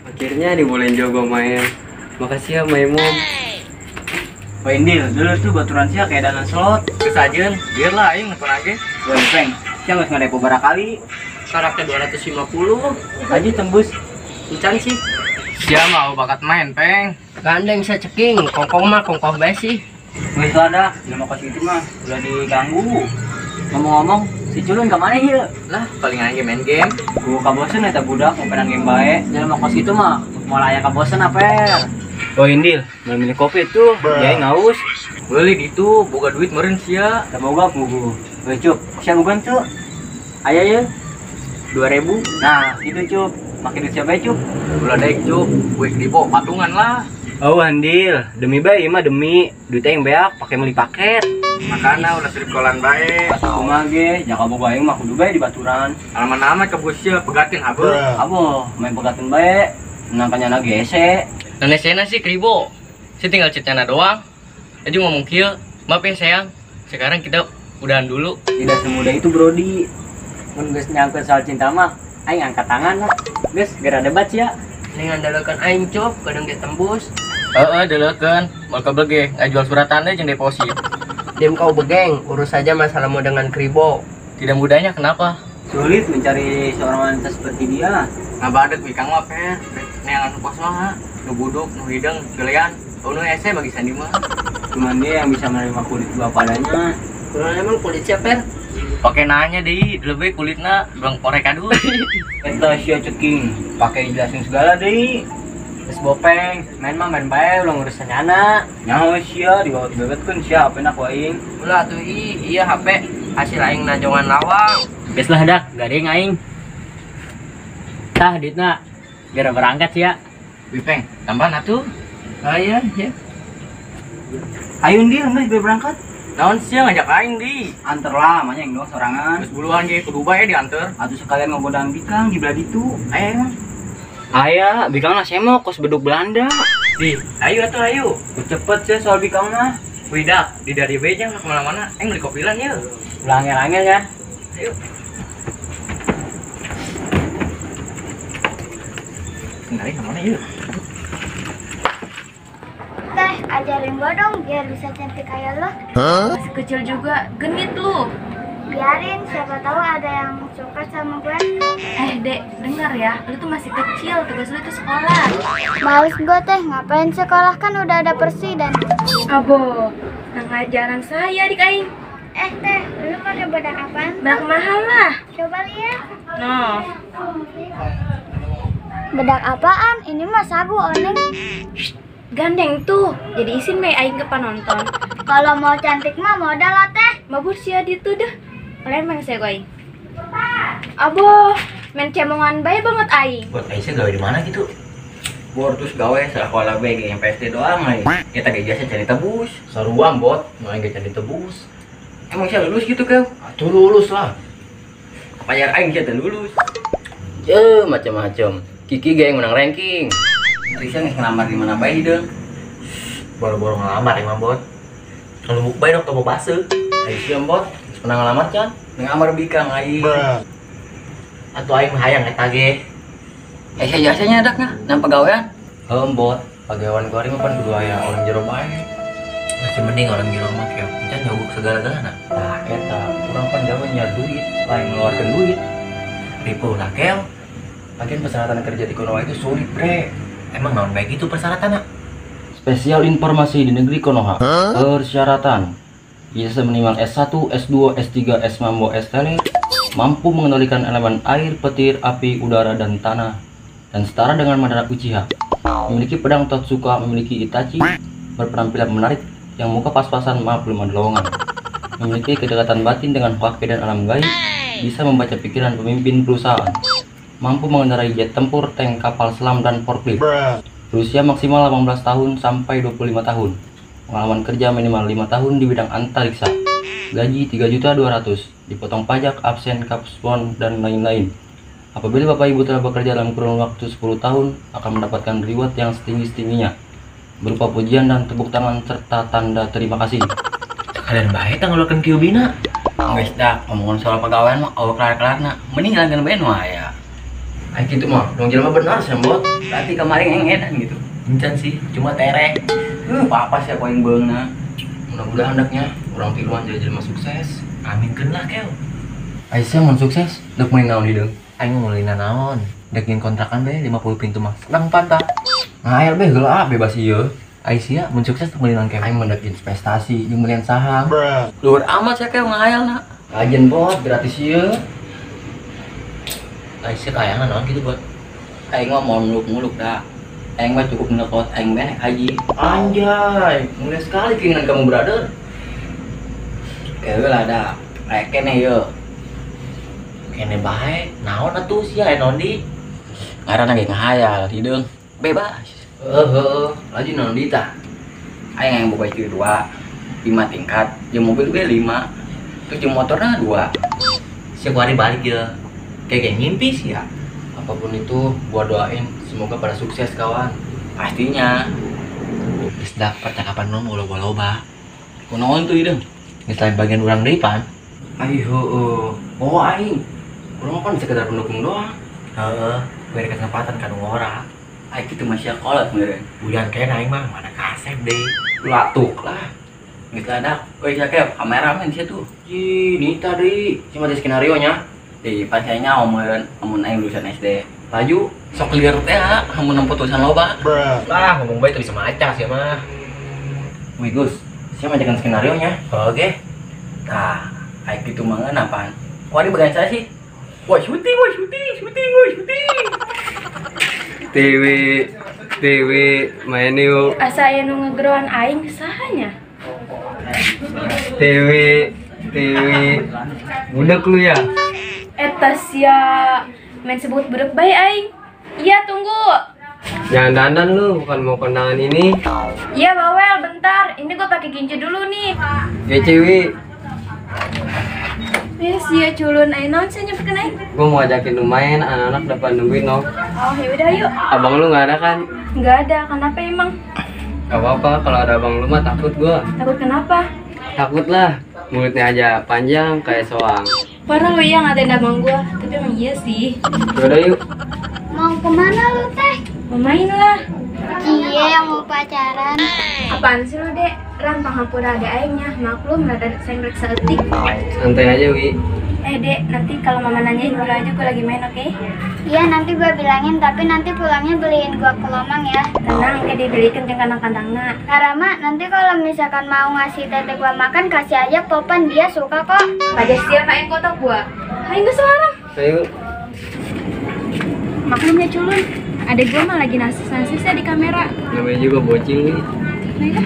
Akhirnya dibolehin juga main. Makasih ya Maimun. Wah Indil, dulu tuh baturan sia kayak dana slot. Kesajen, biarlah aing nonton lagi. Wah Peng, sia geus ngadepo bara kali. Karakter 250. Aja tembus. Encan sih. Sia mau bakat main, Peng. Gandeng saya ceking, kongkong mah kongkong bae sih. Geus lah dah, jelema kos kitu mah ulah diganggu. Ngomong-ngomong, si Culun ka mana ieu? Lah, paling aing main game. Gua kabosen eta budak ngompenan game bae. Jelema kos kitu mah moal aya kabosen aper. Oh Indil, mau minum kopi tuh, ya ngaus. Beli gitu, boga duit meureun sia. Teu boga pugu. Weh Cup, sia boga tuh. Aya ye. 2000. Nah, itu Cup. Make duit siapa Cup? Ulah daek Cup, gue kribo patungan lah. Oh Andil, demi bae mah demi duit aing beak pake meuli paket. Makana ulah sirip kolan bae. Kumaha ge, jaka boga aing mah kudu bae di baturan. Alaman-alaman ka sia pegatin habe. Abo, main pegatin bae. Menang kanyana gese. Nah, sih kribo. Saya tinggal chatnya doang. Aja ngomong kieu, maaf ya sayang. Sekarang kita udahan dulu. Tidak semudah itu, Brody. Mun geus nyangkut soal cinta mah, aing angkat tangan lah. Geus geura debat sia. Ning ngandalkeun aing Cup, kadang ge tembus. Heeh, deleukeun. Moal kebel ge ngajual suratan deui jeung deposit. Diam kau begeng, urus saja masalahmu dengan kribo. Tidak mudahnya kenapa? Sulit mencari seorang wanita seperti dia. Ngabadek bikang mah per. Neangan nu kos mah, nu buduk, nu hideng, gelean, nu hese bagi sandi mah. Cuman dia yang bisa menerima kulit gua padanya. Kurang emang kulit siapa, Per? Pakai nanya deui, lebih kulitna bang korek aduh. Eta sia ceking, pakai jelasin segala deui. Geus bopeng, main mah main bae ulah ngurusan anak. Nyaho sia dibawa dibebetkeun sia HP na ku aing. Ulah atuh iya HP hasil aing najongan lawang. Geus lah dak, garing aing. Tah duitna geura berangkat sia. Wih Peng, tambahan atuh. Ah iya, ya. Ayo Ndil, geus berangkat. Naon sia ngajak aing di? Anter lah, manya yang doang sorangan. Geus buluan ge kudu bae dianter. Atuh sekalian ngogodaan bikang di belah ditu. Aya emang. Aya, bikang lah semok kos beduk Belanda. Di, ayo atuh ayo. Cepet sih soal bikang mah. Wih dak, di dari bae nya kemana-mana, aing beli kopilan yeuh. Ulah angel-angel ya. Ayo. Kenalin kemana yuk? Teh, ajarin gua dong biar bisa cantik kayak lo. Masih kecil juga, genit lu. Biarin, siapa tahu ada yang suka sama gue. Dek, dengar ya, lu tuh masih kecil, tugas lu tuh sekolah. Males gue teh, ngapain sekolah kan udah ada presiden. Abo, ngajaran saya dik aing. Teh, lu pakai bedak apaan? Bedak mahal lah. Coba lihat. No. Bedak apaan? Ini mah sabu, oneng. Gandeng tuh, jadi isin meh aing ke panonton. Kalau mau cantik mah modal lah teh. Mabur sia ditu deh. Lemeng saya aing. Abo, main cemongan bae banget aing. Buat aing sih gawe di mana gitu? Bor terus gawe sekolah bae yang PSD doang aing. Kita ge jasa cari tebus. Saruang bot, nu aing ge cari tebus. Emang sia lulus gitu kau? Atuh lulus lah. Bayar aing sia teu lulus. Je macam-macam. Kiki ge yang menang ranking. Risa geus ngelamar di mana bae deung? Boro-boro ngelamar emang bot. Ngelubuk bae dok tobo base. Aing sia bot, geus pernah ngelamar can? Ngelamar bikang aing. Atuh aing mah hayang eta ge. Sia jasanya dakna, nang pagawean. Heuh bot, pagawean gua ari mah pan kudu aya orang jero bae. Masih mending orang jero mah kayak encan nyogok segala-galana. Tah eta, urang pan gawe nyar duit, lain ngeluarkeun duit. Ripuh lah kel. Lagian persyaratan kerja di Konoha itu sulit, bre. Emang naon bae gitu persyaratanna? Spesial informasi di negeri Konoha. Persyaratan: ijazah minimal S1, S2, S3, S Mambo, S Tele, mampu mengendalikan elemen air, petir, api, udara, dan tanah, dan setara dengan Madara Uchiha. Memiliki pedang Totsuka, memiliki Itachi, berpenampilan menarik, yang muka pas-pasan, maaf belum ada lowongan. Memiliki kedekatan batin dengan Hokage dan alam gaib, bisa membaca pikiran pemimpin perusahaan. Mampu mengendarai jet tempur, tank, kapal selam, dan forklift. Berusia maksimal 18 tahun sampai 25 tahun. Pengalaman kerja minimal 5 tahun di bidang antariksa. Gaji 3.200.000, dipotong pajak, absen, kapspon, dan lain-lain. Apabila Bapak Ibu telah bekerja dalam kurun waktu 10 tahun, akan mendapatkan reward yang setinggi-tingginya, berupa pujian dan tepuk tangan serta tanda terima kasih. Kalian bae tah ngeluarkeun kieu bina. Geus dak, omongan soal pagawean mah eueuh kelar-kelarna. Mending jalankeun bae nu aya. Ai kitu mah, dong jelema benar sih, Bot. Berarti kemarin engedan gitu. Encan sih, cuma tereh. Apa sih aku yang beungna. Mudah-mudahan hendaknya urang tiluan jadi jelema sukses. Aminkeun lah, Kew. Ai sia mun sukses, deuk meuli naon hideung? Aing mau meuli naon? Dek nyeun kontrakan be 50 pintu mah. Sedang pantat. Ngayal be heula bebas ieu. Ai sia mun sukses deuk meuli naon, Kew? Aing mah deuk investasi jeung meulian saham. Luhur amat sia Kew ngayalna. Kajen bot gratis ieu. Ai sia kayangna naon kitu, Bot? Aing mah mau muluk-muluk dah. Aing mah cukup nekot aing benek haji. Anjay, mulia sekali keinginan kamu, brother. Kewe lah dah. Rek kene yeuh. Kene bae, naon atuh sia aya naon di? Ngaranna ge ngahayal hideung. Bebas. Heeh, laju naon di tah? Aing yang boga istri 2, 5 tingkat, jeung mobil ge 5. Terus jeung motorna 2. Sia kuari balik ye. Kayak ngimpi sia. Apapun itu, gua doain semoga pada sukses kawan. Pastinya. Geus dah percakapan nu loba-loba. Kunaon tuh hideung? Geus lain bagian urang deui pan. Ai heueuh. Oh aing. Urang mah kan sekedar pendukung doang. Heeh, beri kesempatan ka nu ngora. Ai kitu mah sia kolot meureun. Uyan kene aing mah mana kasep deui. Latuk lah. Geus lah dak. Euy sia Kew, kameramen sia tuh. Ih, nita deui. Cuma di skenario nya. Di pan saya nyaho meureun amun aing lulusan SD. Laju sok liar teh amun nempo tulisan loba. Lah ngomong bae teu bisa maca sia mah. Wih Gus, sia majakan skenario nya. Oke. Tah, ai kitu mah ngeunah pan. Kuari bagian saya sih. Wah syuting, wah syuting, syuting, wah syuting. Dewi, Dewi, main yuk. Asa aya nu ngegeroan aing sahanya? Dewi, Dewi, budak lu ya? Eta sia main sebut budak bae aing. Iya tunggu. Jangan dandan lu, bukan mau kondangan ini. Iya bawel, bentar. Ini gua pakai gincu dulu nih. Gecewi. Eh sia culun aing naon sia nyebutkeun aing? Gua mau ajakin lu main, anak-anak depan nungguin no. Oh ya udah yuk. Abang lu nggak ada kan? Nggak ada, kenapa emang? Gak apa-apa, kalau ada abang lu mah takut gua. Takut kenapa? Takut lah, mulutnya aja panjang kayak soang. Parah lu ya ngatain abang gua, tapi emang iya sih. Yaudah yuk. Mau kemana lu teh? Mau main lah. Cie yang mau pacaran. Apaan sih lu dek? Ram panghampura ada aingnya, maklum rada sengklek seetik. Santai aja Wi. Eh dek, nanti kalau mama nanyain bilang aja gua lagi main, oke? Okay? Iya nanti gua bilangin, tapi nanti pulangnya beliin gua kelomang ya. Tenang, kayak dibeliin jeung kandang-kandangna. Karama, nanti kalau misalkan mau ngasih tete gua makan, kasih aja Popan, dia suka kok. Pada siapa yang kotak gua? Hayo geus sekarang. Ayo. Maklum ya culun, adek gua mah lagi nasis-nasisnya di kamera. Namanya juga bocil nih. Nah ya.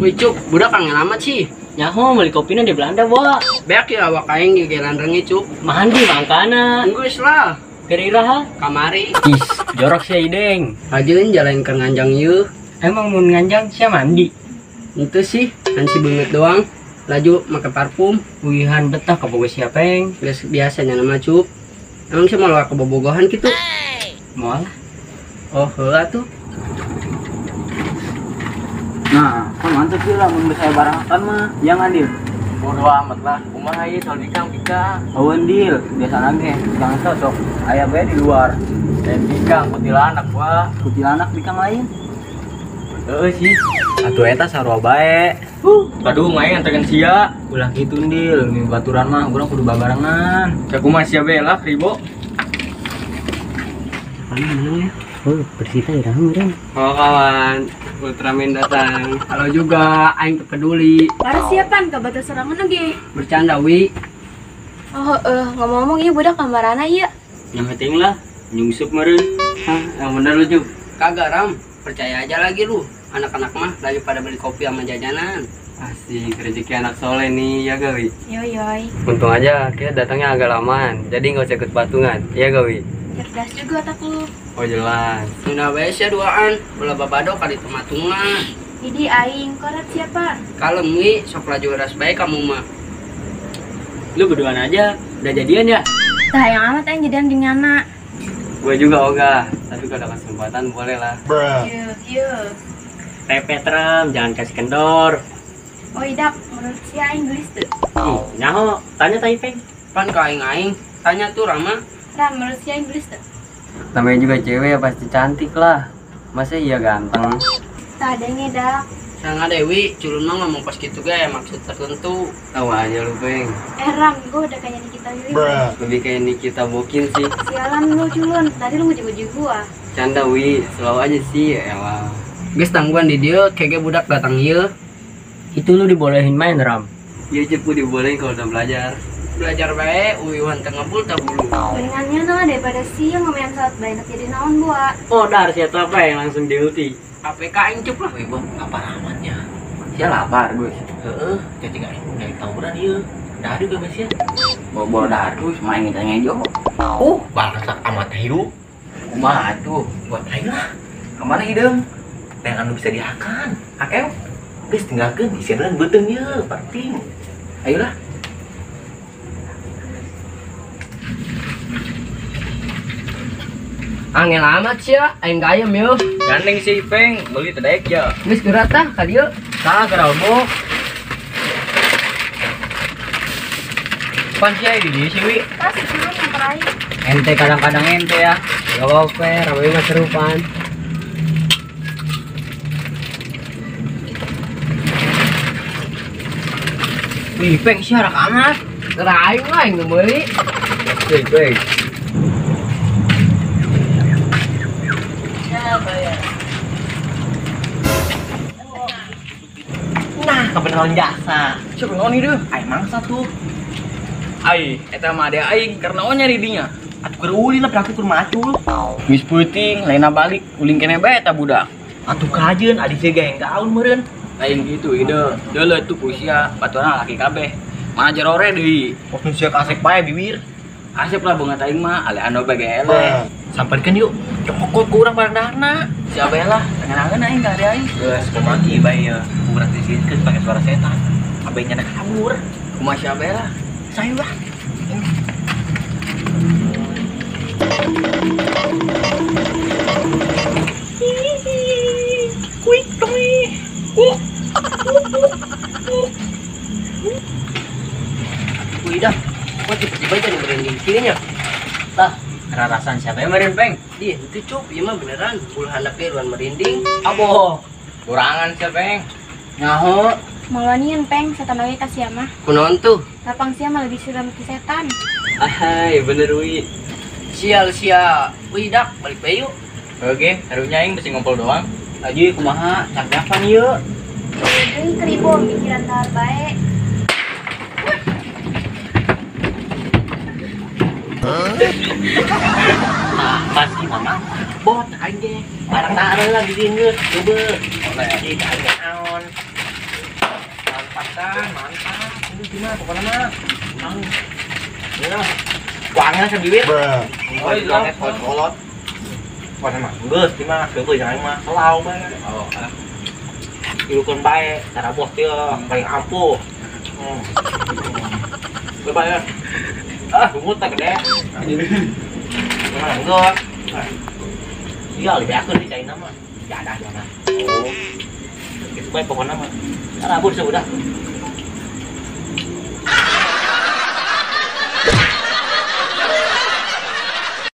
Wih cuk, budak kangen amat sih. Nyaho meuli kopina di Belanda, Bo. Beak ya awak aing gegeran rengi cuk. Mandi mangkana. Geus lah. Keur iraha? Kamari. Ih, jorok sia ideng. Ajeun jalan keur nganjang ieu. Emang mun nganjang sia mandi? Itu sih, kan si beungeut doang. Laju make parfum. Uihan betah ka bogo sia peng. Geus biasanya nama cuk. Emang sia moal kebobogohan kitu? Moal. Oh, heula tuh. Nah, kan mantep sih lah mun saya barengan mah. Jangan Dil. Bodo amat lah. Kumaha ieu soal bikang bikang. Eueun Dil, biasa ge. Bikang sok aya bae di luar. Lain bikang kuntilanak wah. Kuntilanak bikang lain. Heeh sih. Atuh eta sarua bae. Aduh, main anterkeun sia. Ulah kitu Dil, mimpi baturan mah urang kudu babarengan. Cek kumaha sia bae lah ribo. Mana ya? Oh, bersita ya meureun. Oh kawan, Ultraman datang. Halo juga, aing teu peduli. Parah siapan ka batas serangan oge. Bercanda wi. Oh, ngomong-ngomong ieu budak kamarana ieu. Yang penting lah, nyungsup meureun. Hah, yang bener lu Juk. Kagak Ram, percaya aja lagi lu. Anak-anak mah lagi pada beli kopi sama jajanan. Asik, rezeki anak soleh nih, ya Gawi? Yoi yoi. Untung aja kita datangnya agak lamaan, jadi nggak usah ikut patungan, ya Gawi? Cerdas juga otak lu. Oh jelas. Nuna wae sia duaan, bola babado kali tematungan. Jadi aing korat siapa? Kalem wi, sok laju ras bae kamu mah. Lu berduaan aja, udah jadian ya? Tah yang amat aing jadian jeung nyana. Gue juga ogah, tapi kalau ada kesempatan boleh lah. Yuk, yuk. Pepet Ram, jangan kasih kendor. Oh idak, menurut si aing gelis tuh. Nyaho, tanya tai Peng. Pan ka aing aing, tanya tuh Rama. Ram, menurut si aing gelis teu? Namanya juga cewek ya pasti cantik lah. Masa iya ganteng? Tak ada yang ngedak. Sangat Dewi, culun mah ngomong pas gitu ga ya maksud tertentu. Tahu aja lu, Peng. Ram, gue udah kayak Nikita Willy. Lebih kayak Nikita Bokin sih. Sialan lu culun, tadi lu nguji-nguji gua. Canda Wi, selalu aja sih ya elah. Geus tangguhan di dieu, kege budak datang ieu. Itu lu dibolehin main, Ram. Iya cepu dibolehin kalau udah belajar. Belajar bae, uyuhan teu ngebul tah bulu. Mendingannya nah daripada siang ngomean saat bae jadi naon gua. Oh, dar siapa apa yang langsung diulti. APK aing cup lah. Wih, Bang, apa ramatnya? Sia lapar, Gus. Heeh, cacing aing dari tawuran ieu. Dahar juga sia. Bawa-bawa dahar Gus, main ngejo. Bangsat amat hidup. Kumaha atuh? Buat aing lah. Kemana hideung? Yang anu bisa dihakan. Akew? Geus tinggalkeun isian beuteung ieu, penting. Ayolah. Angel amat sih ya, aing gayem yo. Gandeng si Ipeng, beli tedek ya. Geus geura tah ka dieu. Tah gerobok. Pan sia di dieu sih Wi. Tas culun nyamper aing. Ente kadang-kadang ente ya. Gak apa-apa, rame mah seru pan. Wih, Peng sia rak amat. Geura aing lah aing nu meuli. Wih, Peng. Nah, kebenaran jasa. Cuk naon ieu? Ai mangsa tuh. Ai, eta mah ade aing keur naon nyari dinya? Atuh keur ulin lah aku keur macul. Geus peuting, lainna balik ulin keneh bae eta budak. Atuh kajeun adi sia geng gaun meureun. Lain gitu ide. Deuleu tuh ku sia, baturna laki kabeh. Mana jerore deui. Waktu sia kasek bae bibir. Asep lah banget aing mah, ale anu bae eleh. Samperkeun yuk. Cokot ku urang barang daharna. Siapa lah, tengenangeun aing ka ade aing. Geus kumaha bae ya. Urang disieunkeun pake suara setan. Abe nyana kabur. Kumaha siapa lah? Saya lah. Kuik doi. Wih dah, kok tiba-tiba jadi merinding kieu nya? Tah, rarasan siapa yang meureun, Peng? Di, itu cup, ieu mah beneran bulu handap ge luan merinding. Aboh, kurangan sia, Peng. Nyaho. Maluanian, Peng, setan oge ka sia mah. Kunaon tuh? Lapang sia mah lebih suram ti setan. Ahai, bener Wi. Sial sia. Wih dak, balik bae yuk. Oke, harunya aing besi ngompol doang. Aji kumaha, cangkapan ieu. Deui keribo mikiran dahar bae. Nah, pasti mama bot aing ge. Barang dahar lah di dieu geus, coba. Oleh di aing naon. Mantap, mantap. Ini gimana pokoknya mah. Mang. Ya. Wangan sabibir. Oh, iya, kolot. Pokoknya mah geus di mah, seueuh jangan mah selau bae. Oh, ah. Ilukeun bae, cara bos teh paling ampuh. Bae ya. Ah, bungut tak gede. Gimana enggak? Iya, lebih aku di China mah. Ya ada mah. Oh. Itu bae pokoknya mah. Rabur sudah.